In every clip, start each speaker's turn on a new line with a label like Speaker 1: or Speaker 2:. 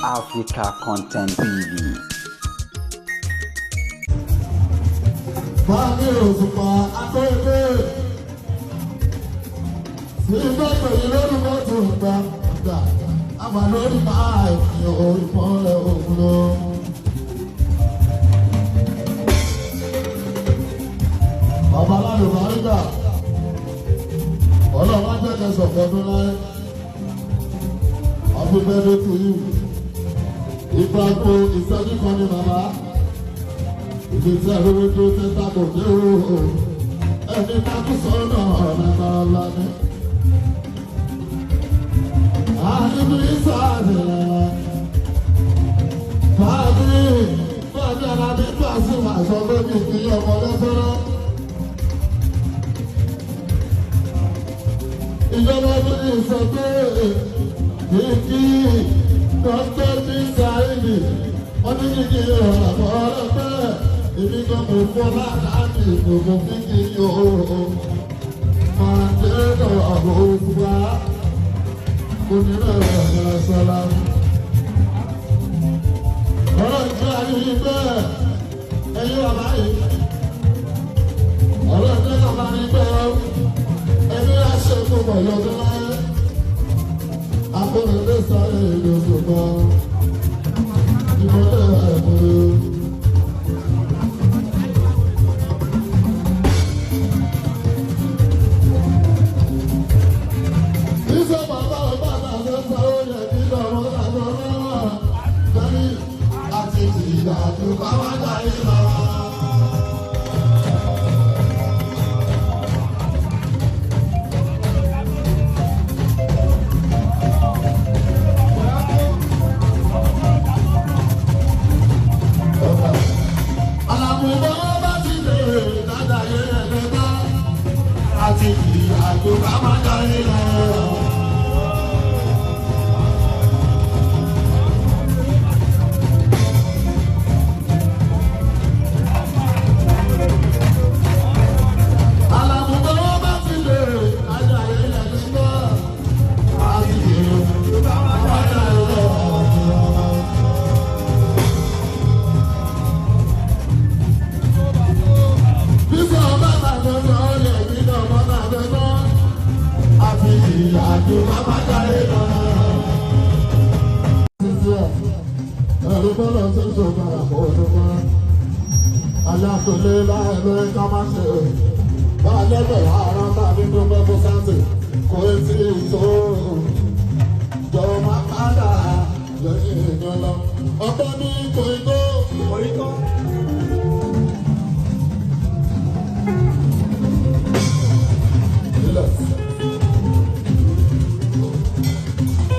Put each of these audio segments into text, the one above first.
Speaker 1: Africa Content TV.
Speaker 2: Fáàmì Òṣùpá Akóredé. Sí bẹ́ẹ̀ pẹ̀lú lórúkọ tó ń gbà gbà. Àmà lórí máa fi ìmọ̀lẹ̀ òun lọ. Bàbá Aládùn Bàrígà. Ọlọ́run á jẹ́ kẹsàn-án fọdún láyé. Happy birthday to you. Ìgbàgbọ́ ìṣẹ́jú kan ní bàbá. Ibi tí arúgbó tó ti tako dé o. Ẹni takú sọ́nà ọ̀nà ọ̀la ni. Àníbi sáàdì Fàbí Fàbí Alábí Pàṣẹ Màṣọ bébí kí ọmọ lẹ́sọ̀rọ̀. Ìjọba tó ní sọ pé kìkì dọ́kítọ́ ní sáìdì wọ́n ní kìkì ọ̀rọ̀ ọ̀rọ̀ èmi kan kò fọ́ láti gbogbo fíkì yóò máa jẹ́ ọ̀rọ̀ òṣùpá onírẹ̀ ọ̀rọ̀ sọ́lá. Ọ̀rọ̀ ìjọ àyè bẹ́ẹ̀ ẹ̀yin bàbá yìí. Ọ̀rọ̀ ìjọ bàbá yìí bẹ́ẹ̀ ẹ̀mí àṣẹ gbogbo lọ́dún láyé. Akóredé sáré ìlú òṣùpá ìmọ̀lẹ́ ẹ̀kúrẹ́. Iṣẹ́ bàbá bàbá ló sọ ó yẹ kí lọ́wọ́ lọ́wọ́ lọ́wọ́ lórí àti ìgbà tó bá wá láyé lọ. Àlàmúbọ̀ bá ti lè dáadáa yẹ ẹ̀ẹ́dẹ́gbá àti ìgbà tó bá wá láyé lọ. Àlàmúbọ̀ bá ti lè dáadáa yẹ ẹ̀ẹ́dẹ́gbá àti ìgbà tó bá wá láyé lọ. Bísọ̀ bàbá lọ́sọ̀ ọ̀lẹ̀ nínú ọmọ náà lọ́sọ̀. Àti ìyàjú bàbá jáde lọ. Títí ẹ̀, ẹ̀rù bọ́lọ̀ tó ń sọ̀rọ̀ àpò òdòdó. Alákòólé láì lórí ká má ṣe. Bá a lẹ́bẹ̀rẹ̀ àárọ̀ tàbí dúpẹ́ fún sáǹtì. Kò tí ì tó. Jọ̀wọ́ máa padà lẹ́yìn èèyàn lọ. Ọgbọ́n ní kò ì tó. Kò ì tó.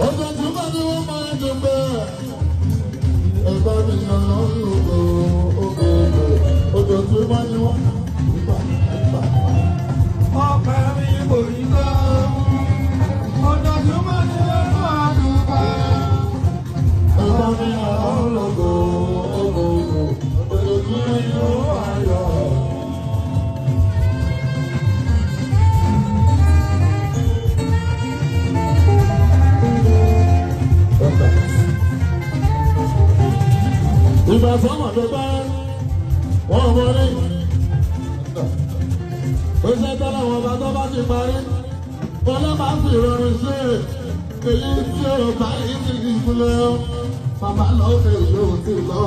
Speaker 2: Ojoojúmọ́ ni wọ́n máa ń dúpẹ́. Ẹ̀gbọ́n mi yan lọ́rùn ògo ògo ògo. Ojoojúmọ́ ni wọ́n gbà gbà.
Speaker 3: Ọpẹ́ mi kò rí tán. Ojoojúmọ́ ni ó máa dúpẹ́.
Speaker 2: Ẹ̀gbọ́n mi yan lọ́rùn ògo ògo ògo. Ojoojúmọ́ ni wọ́n máa yọ̀. Ìgbà sọ́mọ̀ tó bá wọ́n wọlé. Iṣẹ́ tọ́lá wọn bá tó bá ti parí. Bọ́lá máa ń fi ìrọ̀rùn ṣe èyí tí ó bá yìí ti ìkúlẹ̀. Bàbá lọ́ọ́ fẹ́ yóò ti lọ.